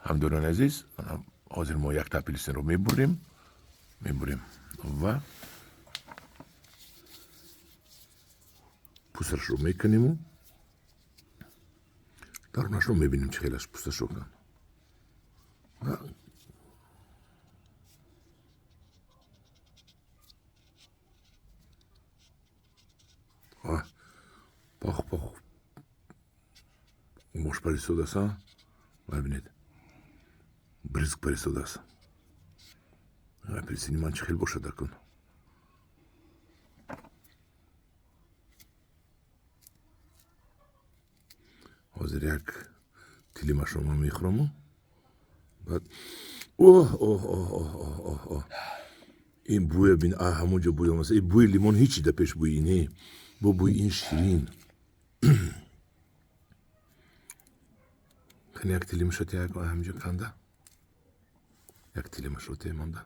Ҳамдиёрони азиз, ҳозир мо якта апелсинро мебурем, мебурем ва пӯсташро мекунему дарунашро мебинем, чӣ хел аст. Пӯсташро кан. Пох, пох, мош паристодааст. Мебинед, брызг паристодааст. Апелсини ман чӣ хел бошад акун? Ҳозир як тилимашро ман мехӯраму баъд оҳ, оҳ, оҳ, оҳ, оҳ, оҳ, оҳ, ин бӯя бин. А ҳамон ҷо бӯй омаса. Ин бӯи лимон ҳичи да пеш бӯи не, бо бӯи ин ширин. Кани, як тилимашро те, як ҳаминҷо канда, як тилимашро те монда.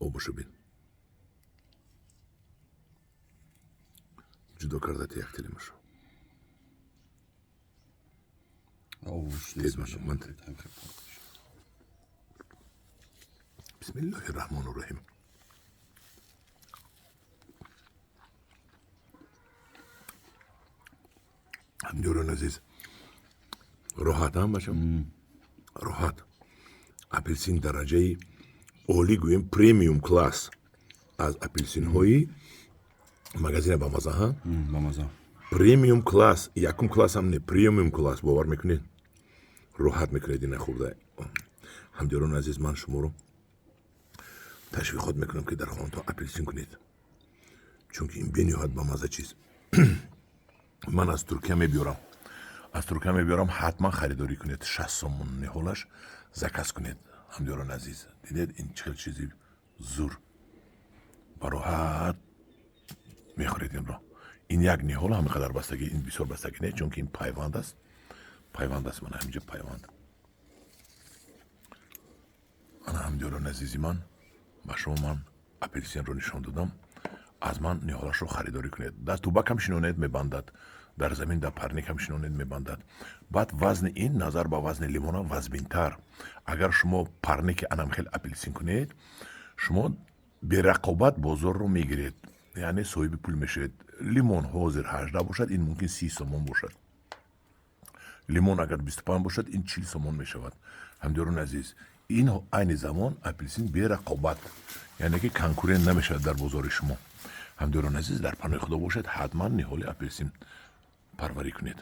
Обашо бин, ҷудо карда те як тилимашро. Обуш. Тез ман. Бисмиллоҳи раҳмони раҳим. Ҳамдиёрони азиз, роҳат ам бачам, роҳат. Апелсин дараҷаи олӣ, гӯем, премиум класс аз апелсинҳои магазина. Бамаза, ҳа? Бамаза. Премиум класс, якум класс ҳам не, премиум класс. Бовар мекунед, роҳат мекунед ина хӯрда. Ҳамдиёрони азиз, ман шуморо ташвиқот мекунам, ки дар хонатон апелсин кунед, чунки ин бениҳоят бамаза чиз. Ман аз Туркия мебиёрам, аз Туркия мебиёрам. Ҳатман харидорӣ кунед, 60 сомон ниҳолаш, заказ кунед. Ҳамдиёрони азиз, дидед, ин чӣ хел чизи зур, бароҳат мехӯред инро. Ин як ниҳол ҳамин қадар бастагӣ, ин бисёр бастагӣ не, чунки ин пайванд аст, пайванд аст. Мана ҳаминҷо пайванд. Ана, ҳамдиёрони азизи ман, ба шумо ман апелсинро нишон додам. Аз ман ниҳолашро харидорӣ кунед. Дар тубакам шинонед, мебандад, дар замин, дар парникам шинонед, мебандад. Баъд вазни ин назар ба вазни лимона вазбинтар. Агар шумо парники анам хел апелсин кунед, шумо берақобат бозорро мегиред, яъне соҳиби пул мешавед. Лимон ҳозир 18 бошад, ин мумкин 30 сомон бошад. Лимон агар 25 бошад, ин 40 сомон мешавад. Ҳамдиёрони азиз, ин айни замон апелсин берақобат, яъне ки конкурент намешавад дар бозори шумо. Ҳамдиёрони азиз, дар паноҳи Худо бошед. Ҳатман ниҳоли апелсин парварӣ кунед.